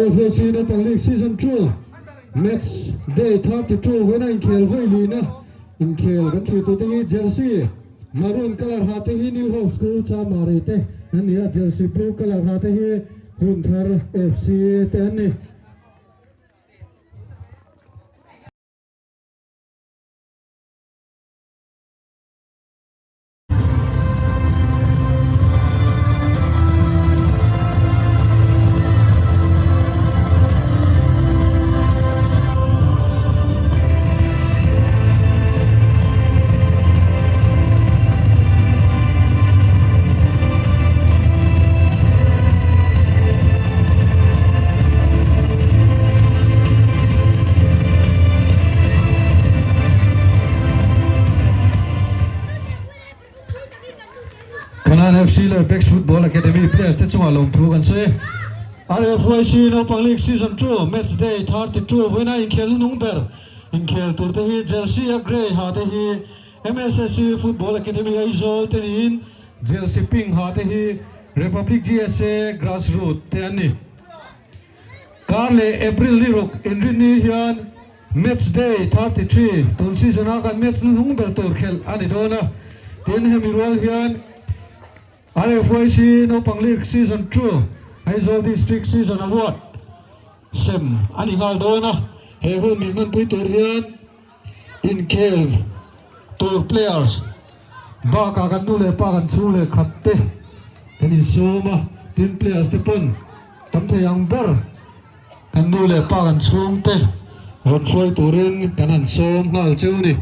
RFAC Naupang League Season 2 Match Day 32 vawiina inkhel vawi lihna inkhel kan thlir turte hi Jersey Maroon colour ha te hi New Hope School Chamari te an ni a, Jersey Blue colour ha te hi Hunthar FC te an ni. Kanan FC leh Bex Football Academy players te chungah lawmthu kan sawi. RFYC Naupang League Season 2 Match Day 32 vawiina inkhel hnung ber inkhel tur te hi Jersey a grey ha te hi MSSC Football Academy Aizawl te niin Jersey pink ha te hi Republic GSA Grassroot te an ni. Kar leh April ni ruk inrinni hian Match Day 33 tun season a kan match hnuhnung ber tur khelh a ni dawn a, tin hemi rual hian RFYC Naupang League Season 2 Aizawl District Season Award sem a ni nghal dawn a, he hun min hmanpui tur hian inkhel tur players bakah kan nu leh pa kan chhung leh khat te kan insawm a, tin players te pawn tam thei ang ber kan nu leh pa kan chhung te rawn hruai turin kan han sawm nghal cheu a ni.